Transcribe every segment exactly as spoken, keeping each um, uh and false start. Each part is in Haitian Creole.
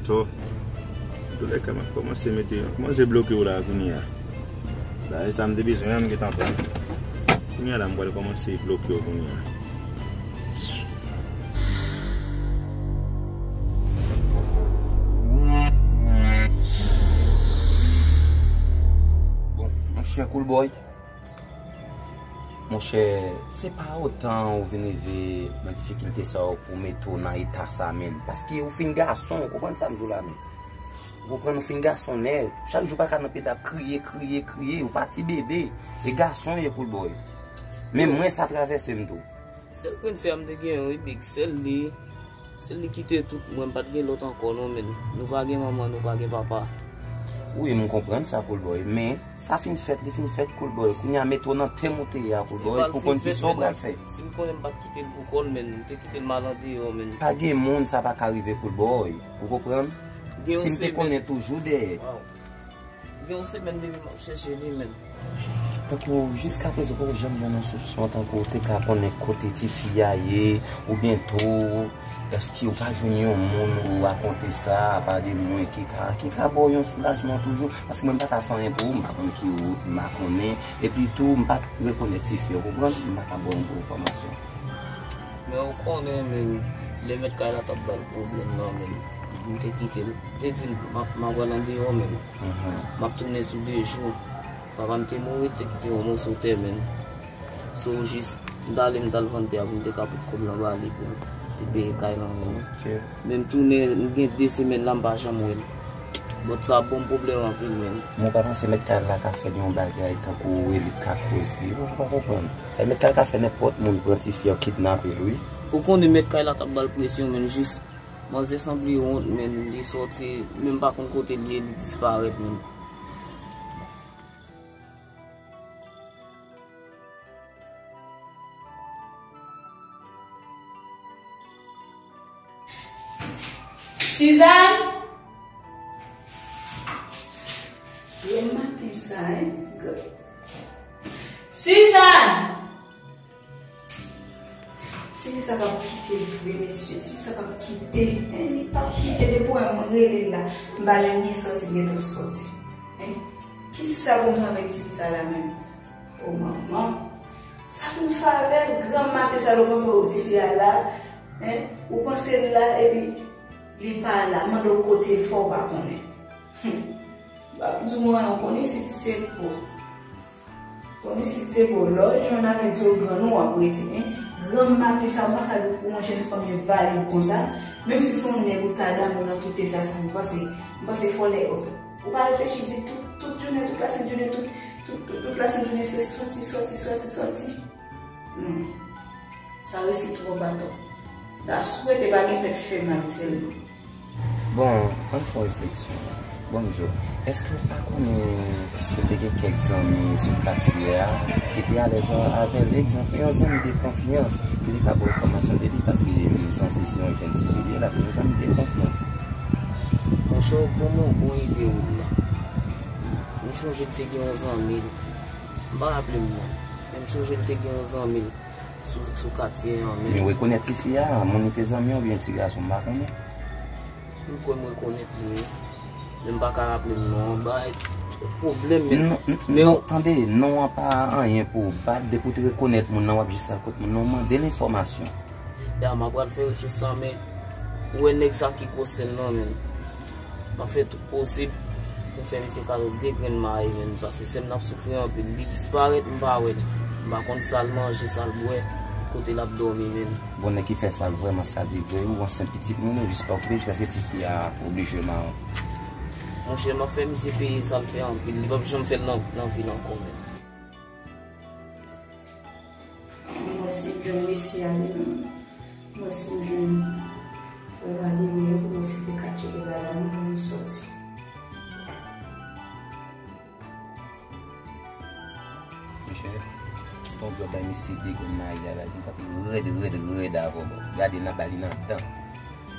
To. Antoulèka, m ap kòmanse mete, m ap kòmanse bloke w la kounye a. Bagay sa m te bezwen an, m gentan pran. Kounye a la, m pral kòmanse bloke w kounye a. Bon, monchè Cool Boy. Monchè, se pa otan ou vin rive nan difikilte sa yo pou mete w nan eta sa, menn. Paske ou fin gason, ou konprann sa m di w la, menn. Ou konprann, ou fin gason nèt. Chak jou pa ka nan pye ap kriye, kriye, kriye. Ou pa ti bebe. E gason ye, Cool Boy. Men mwen, sa travèse m tou. Sèl grenn sè a m te genyen, wi, Big. Sèl li. Sèl li kite tout. Mwen, m pa t gen lòt ankò, non, menn. Nou pa gen manman, nou pa gen papa. Wi, m konprann sa, Cool Boy. Men, sa fin fèt, li fin fèt, Cool Boy. Kounye a, mete w nan tèm ou te ye a, Cool Boy, pou konn kisa w pral fè. Si m konnen m pa t kite l pou kò l, menn. M te kite l m al andeyò, menn. Pa gen moun, sa pa ka rive, Cool Boy. Ou konprann? Si m te konnen toujou dèyè. Gen yon semèn depi m ap chèche li, menn. Tankou jiskaprezan, poko janm jwenn yon soupsyon, tankou ou te ka konnen kote tifi a ye, oubyen tou, èske ou pa jwenn yon moun ou rakonte sa, apa de mwen ki ka, ki ka ba w yon soulajman toujou? Paske mwen m pa ka fè anyen pou ou, m pa konn ki wout, m pa konnen, epi tou, m pa rekonèt tifi a, ou konprann? M pa ka ba w yon bon enfòmasyon. Men ou konnen, menn, lè mèt kay la t ap ba l pwoblèm nan, menn, m te kite l. M te di l, m ap, m ap al andeyò, menn. M ap tounen sou de jou. Papa m te mouri, te kite yon moso tè, menn. So, jis, m t ale, m t al vann tè a pou m te ka pot kòb lan ba li pou m te peye kay lan, menn. Men m tounen, m gen de semèn la, m pa janm wè l. Bòt sa ap ban m pwoblèm anpil, menn. Men w pa panse mèt kay la ka fè l yon bagay tankou ou rele ka koz li? Ou pa konprann. E mèt kay la ka fè nenpòt moun pran tifi an kidnape l, wi. Ou konnen mèt kay la t ap ba l presyon, menn, jis manzè sanble wont, menn, li sòti, menm pa konn kote l ye, li disparèt, menn. Suzanne! Granm maten sa, hein? Gr- Suzanne! Tifi sa p ap kite l vre, mesye. Tifi sa p ap kite. Hein, li p ap kite. Depi w wè m rele l la, m pa jwenn li sòti, li gentan sòti. Hein? Kisa pou m fè avèk tifi sa la menm? O manman. Sa pou m fè avè l? Granm maten sa, lè w panse w tifi a la, hein? Ou panse l la, epi li pa la. Mande w kote l, fò w pa konnen. Hum. M pa di w anyen, ou konnen isit se po. Konnen isit se po. Lè w jwenn avèk djòl grann ou, w ap rete, hein. Granm maten sa, m pa ka di pou yon jèn fanm yo valid konsa. Menm si se yon nèg ou ta damou nan tout eta sa, m panse, m panse fò lè ou pa reflechi ditou, tout jounen, tout lasent jounen, tout, tout, tout, tout lasent jounen se sòti, sòti, sòti, sòti. Non. Sa resi twò atò. Ta swete pa gen tèt fè mal sèlman. Bon, ann fè yon refleksyon. Bon, m di w, èske w pa konnen, èske w te gen kèk zanmi sou katye a ki te alèz avè l? Egzanp, yon zanmi de konfyans ki te ka ba w enfòmasyon de li, paske m sanse se yon jèn tifi li ye, l ap yon zanmi de konfyans. Monchè, ou ban m yon bon ide ou la. M chonje m te gen yon zanmi, m pa raple m non, men m chonje m te gen yon zanmi sou, sou katye an, men. Men w rekonèt tifi a, moun li te zanmi an oubyen ti gason, m pa konnen. M kwè m rekonèt li, wi. Men m pa ka raple m non an, bay pwoblèm, men. Non, n-, men non, tande, non an pa anyen pou w bat, depi w te rekonèt moun nan, w ap jis al kot moun nan, w mande l enfòmasyon. Ya, m ap pral fè rechèch sa, men ou wè nèg sa ki gwosè l nan, men. M ap fè tout posib pou fè misye kado de grenn mayi, menn, paske sè m nan ap soufri anpil. Li disparèt, m pa wè l. M pa konn sa l manje, sa l bwè, ki kote l ap dòmi, menn. Bon, nèg ki fè sa, l vrèman sadik vre, wi, ou ansent pitit moun, ou jis pa okipe l jiskaske tifi a oblije maron. Monchè, m ap fè misye peye sa l fè anpil. Li p ap janm fè l nan, nan vi l ankò, menn. Mwen si m jwenn mesye a li menm. Mwen si m jwenn frè Valerio pou mwen si te ka tcheke bagay mwen, mwen sòti. Monchè, ton vyòl bay misye de grenn mayi a la, li frape rèd, rèd, rèd avè w. Gade nan ba li nan dan.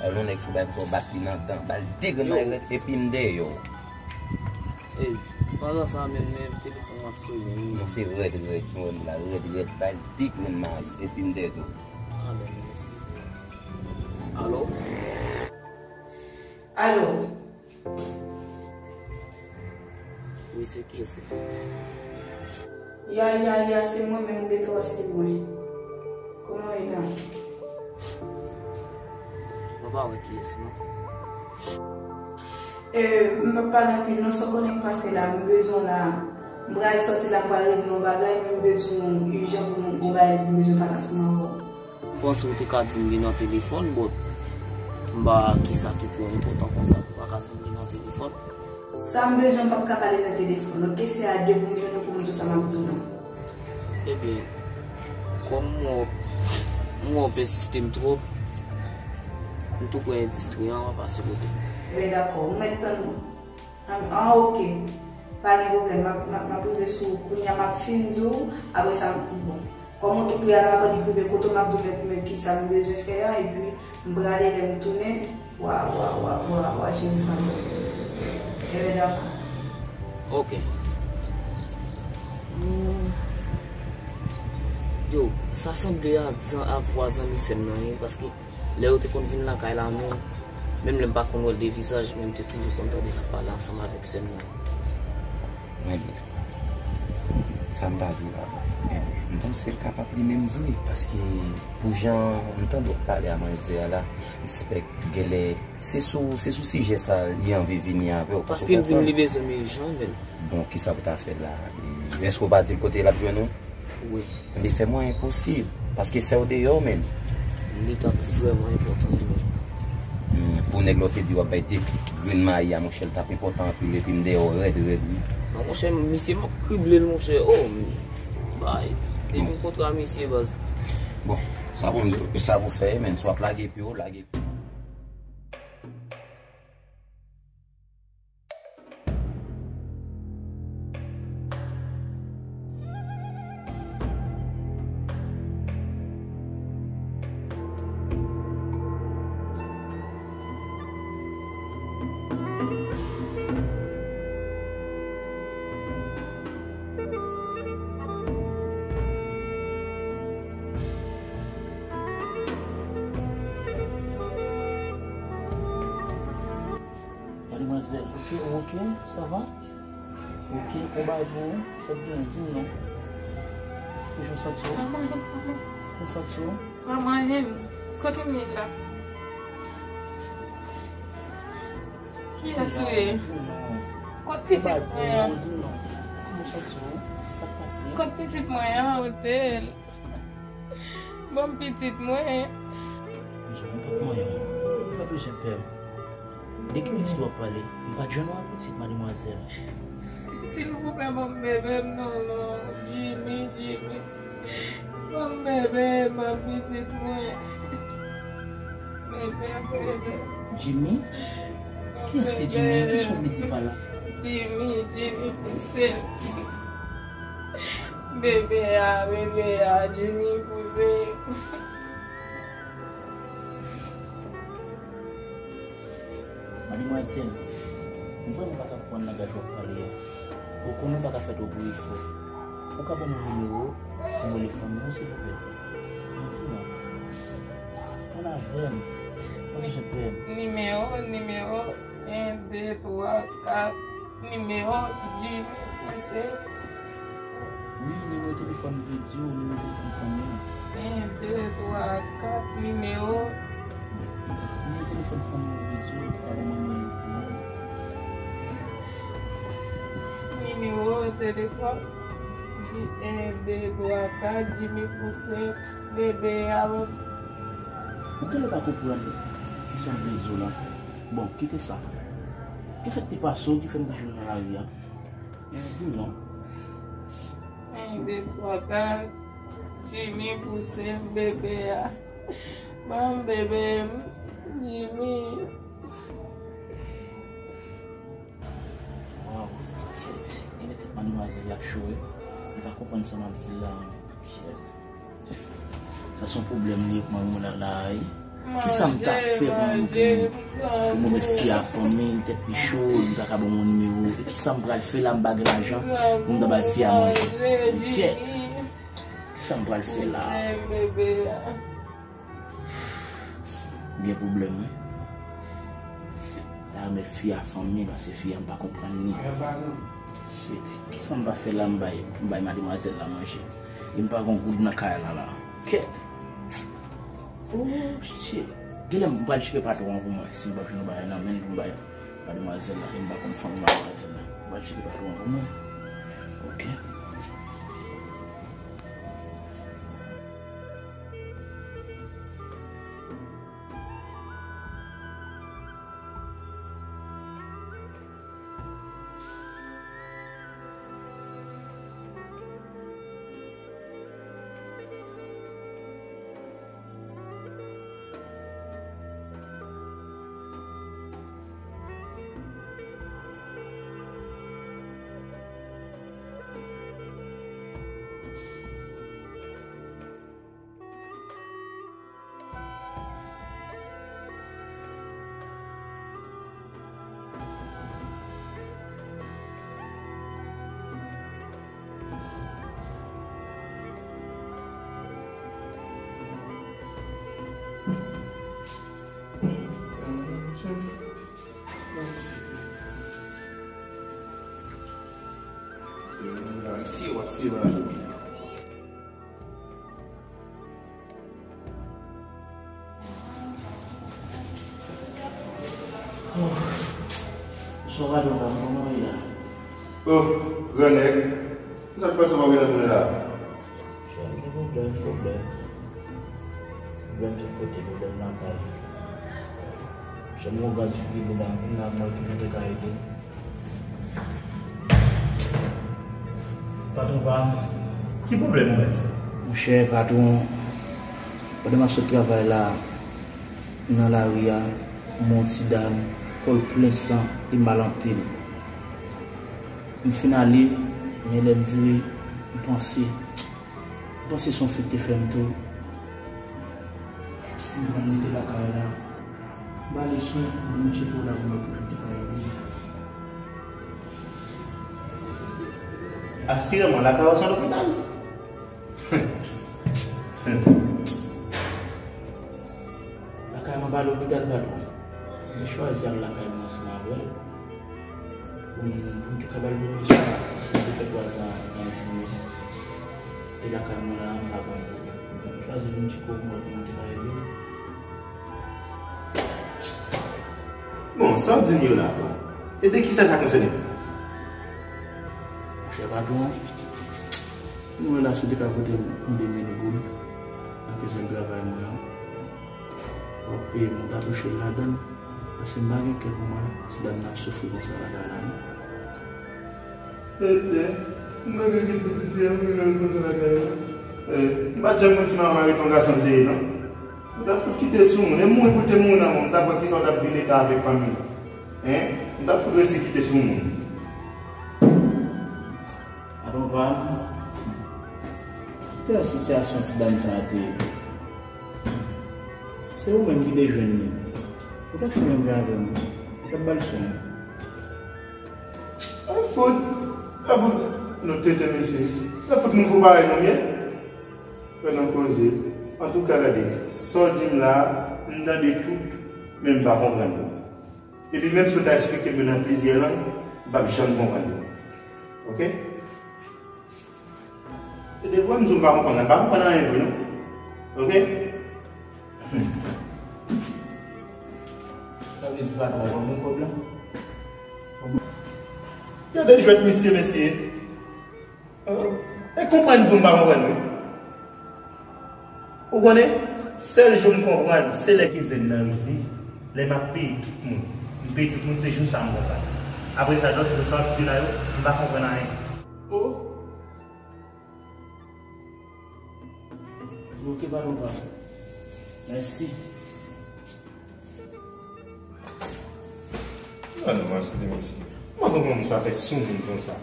Alò, yon nèg fou bay konsa w bat li nan dan. Ba l de grenn mayi rèd, epi m dèyè w. Ey, pandan sa menm, men telefòn m ap sonnen wi. Non, se rèd, rèd, nou wè m la, rèd, rèd, bay de grenn mayi, epi m dèyè do. Ah, ben, men, eskize mwen. Alo? Alo? Wi, se kiyès, silvouplè? Ya, ya, ya, se mwen menm, ou gentan wè se mwen. Kòman w ye la? Mwen pa wè kiyès, non. E, m p ap pale anpil, non, sa w konnen k pase la, m bezwen w la. M pral sòti la, m pral regle yon bagay, men m bezwen w ijan pou m gon bagay m bezwen pale ansanm avè w. Panse w te ka di m li nan telefòn, but m pa kisa ki twò enpòtan konsa pou w pa ka di m li nan telefòn. Sa m bezwen, m p ap ka pale nan telefòn, oke? Se a de pou m jwenn ou pou m di w sa m ap di w la. Ebyen, kòm m wè w, m wè w pèsiste m twòp, m tou prè endistri an, m ap pase kote w. Ebyen, dakò, ou mèt tann mwen. An, an, oke. Pa gen pwoblèm, m ap, m ap, m ap rive sou ou kounye a, m ap fin di w, apre sa, bon. Kòm ou tou prè a, m ap annik rive kote w, m ap di w mèt, mèt kisa m bezwen fè a, epi m prale lè m tounen, w a, w a, w a, w a, w a jere sa pou mwen. Ebyen, dakò. Ok. Hmm. Yo, sa sanble ak zan-, ak vwa zanmi sè m nan, wi, paske lè yo te konn vin lakay la, men, menm lè m pa konn wè l de vizaj, men m te toujou konn tande l ap pale ansanm avèk sè m nan. Mwen di, sa m ta di w la, bon, eh, m panse l kapab li menm vre, paske pou jan m tande w ap pale a manzè a la, m sispèk genlè se sou, se sou sijè sa li anvi vini avè w, paske w konprann. Paske l di m li bezwen m ijan, men. Bon, kisa pou ta fè la? E, èske w pa di l kote l ap jwenn ou? Wi. Ebyen, fè mwayen posib, paske sè w deyò, menn. Li t ap vrèman enpòtan, wi, menn. Hmm, pou nèg la w te di w ap bay de grenn mayi a, monchè, l t ap enpòtan anpil, epi m dèyè w rèd, rèd, wi. Non, monchè, misye, m ap krible l, monchè. Oh, m bay. Depi m kontre a misye, baz. Bon, sa pou m di w, sa pou fè, menn. Si w ap lage pye w, lage pye w. Mademwazèl, ok, ou ok? Sa va? Ok, on bagay pou ou? Sa k gen? Di m non. Kijan w santi w? Vrèman, vrèman. Kijan w santi w? Vrèman, kote m ye la? Kiyès ou ye? Di m non. Kote pitit mwen an? Di m non. Kòman w santi w? Sa k pase? Kote pitit mwen an? Kote l? Ban m pitit mwen. Mezanmi, ou pa t manyen, ou pa bezwen pè. De ki pitit w ap pale? M pa t jwenn w ap pitit, mademwazèl. Silvouplè, ban m bebe m non, non. Jimmy, Jimmy. Ban m bebe m, ban m pitit mwen. Bebe, bebe. Jimmy? Kiyès ki Jimmy? Kisa w vle di pa la? Jimmy, Jimmy pouse. Bebe a, bebe a, Jimmy pouse. Mademwazèl, m vrèman pa ka konprann langaj w ap pale a. Ou konnen w pa ka fè twò gwo efò. Ou ka ban mwen nimewo w pou m rele fanmi w, silvouplè? Non, di non. Pale avè m. Pa bezwen pè m. Nimewo, nimewo, en, de, twa, kat. Nimewo Jimmy pouse. Wi, nimewo telefòn m te di w, nimewo telefòn fanmi m. En, de, twa, kat, nimewo. Nimewo telefòn fanmi m te di w, pa ban mwen nimewo. Nimewo telefòn, en, de, twa, kat, Jimmy pouse, bebe a. Ou genlè pa konprann kisa m vle di w la. Bon, kite sa. Kisa k te pase w ki fè m te jwenn nan lari a? Di m non. En, de, twa, kat. Jimmy pouse m, bebe a. Ban m bebe m, Jimmy. Waw, kèt. Genlè tèt mademwazèl la cho wi. Li pa konprann sa m ap di la. Kèt. Sa se yon pwoblèm li ye pou mwen la, la, wi. Kisa m ta fè pou mwen, pou mwen, pou mwen mèt fi a fanmi l, tèt li cho, li pa ka ban mwen nimewo? E kisa m pral fè la, m pa gen lajan pou m ta bay fi a manje? Kèt. Kisa m pral fè la? Gen pwoblèm, wi. Mèt fi a fanmi, paske fi a m pa konprann li. Shit, kisa m pa fè la, m bay, m bay mademwazèl la manje? E m pa gon goud nan kay la la. Kèt. Oh, shit. Genlè m pral cheke patwon an pou mwen, si m p ap jwenn yon bagay nan men l pou m bay mademwazèl la, e m pa konn fanmi mademwazèl la. M pral cheke patwon an pou mwen. Ok. Oh, grannèg, sa k pase w pa gentan tounen la? Chè, gen pwoblèm, pwoblèm. Pwoblèm tout kote, pwoblèm lakay. Chè, m gon gran difikilte la, m la, mwen ki mwen te ka ede. Patwon pa m. Ki pwoblèm ou, mèt? Monchè, patwon, pandan m ap sot travay la, nan lari a, m wè yon ti dam, kò l plen san, li mal anpil. M fin ale, men lè m vire, m panse, m panse se yon fi k te fè m tou. M pran m mete lakay la. M ba li swen, m tcheke w la pou mwen pou jan w te ka ede m. Asireman, lakay ou se yon lopital. Lakay mwen pa lopital, patwon. Mwen chwazi al lakay mwen ansanm avè l. Pou m, pou m te ka ba l pèmisyon, paske m te fè twa zan nan enfimyè. E lakay mwen la, m pa gen pwoblèm. Mwen chwazi vin tcheke w pou m wè kòman m te ka ede w. Bon, sa w di m yo la, bon. E de kisa sa konsène? Monchè patwon, m wè la si w te ka pote m yon de mil goud nan kizin travay mwen an. W ap peye m, ou ta touche l ladan l. Paske m pa gen kè pou m wè ti dam nan ap soufri konsa lakay la, non. Eh, eh, m pa gen kè pou ti fi a mouri konsa lakay la. Eh, m pa t janm konn ti manman mari ton gason l te ye, non. Ou t ap fout kite sou moun. E mouri pou l te mouri nan men w, m t ap wè kisa w t ap di Leta avèk fanmi l. Hein? M t ap fout resi kite sou moun. Patwon pa m, ki te asosiyasyon ti dam sa a te ye? Si se ou menm ki te jwenn li, ou t ap fè menm jan avè m, ou t ap ba l swen. An fout, an fout, nou tete mesye. An fout nou fou parèy nou ye. Fè nan koze. Antouka, gade, sa w di m la, m tande tout, men m pa konprann yo. Epi menm si w ta eksplike m yo nan plizyè lang, m p ap janm konprann yo. Oke? E depi w wè m di w m pa konprann, m pa konprann anyen vre non. Oke? Hmm. Sa vle di patwon, w konprann pwoblèm? Gade jwèt misye, mesye. E konprann tou m pa konprann wi. Ou konnen, sèl jou m konprann, se lè kizin nan rive, lè m ap peye tout moun. M peye tout moun, se jou sa a m konprann. Apre sa, lòt jou sa w ap di la yo, m pa konprann anyen. O! Oke, patwon pa m. Mèsi. Ah non, master, mesye. Mwen konprann moun sa fè sou moun konsa.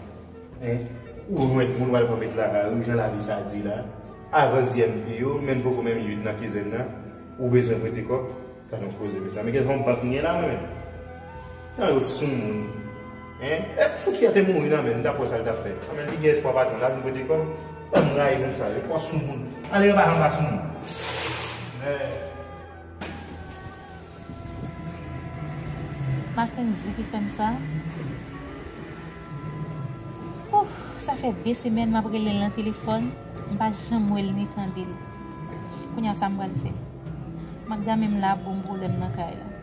Hein? Ou jwenn moun w al pran met lakay ou, jan lavi sa di la. Avan zyèm pi yo, men poko menm uit nan kizin nan. Ou bezwen prete kòb? Gade yon koze, mesye. Men gen yon bank m gen la, mwen menm. Nan yo sou moun. Hein? E fout fi a te mouri nan men, m t ap wè sa l t ap fè. Anben, li gen espwa patwon, l ap vin prete kòb. Ban m rayi konsa, yo pa sou moun. Ale yo pa janm pa sou moun. Men. Mackendy ki fè m sa. Ouf, sa fè de semèn m ap rele l nan telefòn, m pa janm wè l ni tande l. Kounye a sa m pral fè? Magda menm la ap ban m pwoblèm nan kay la.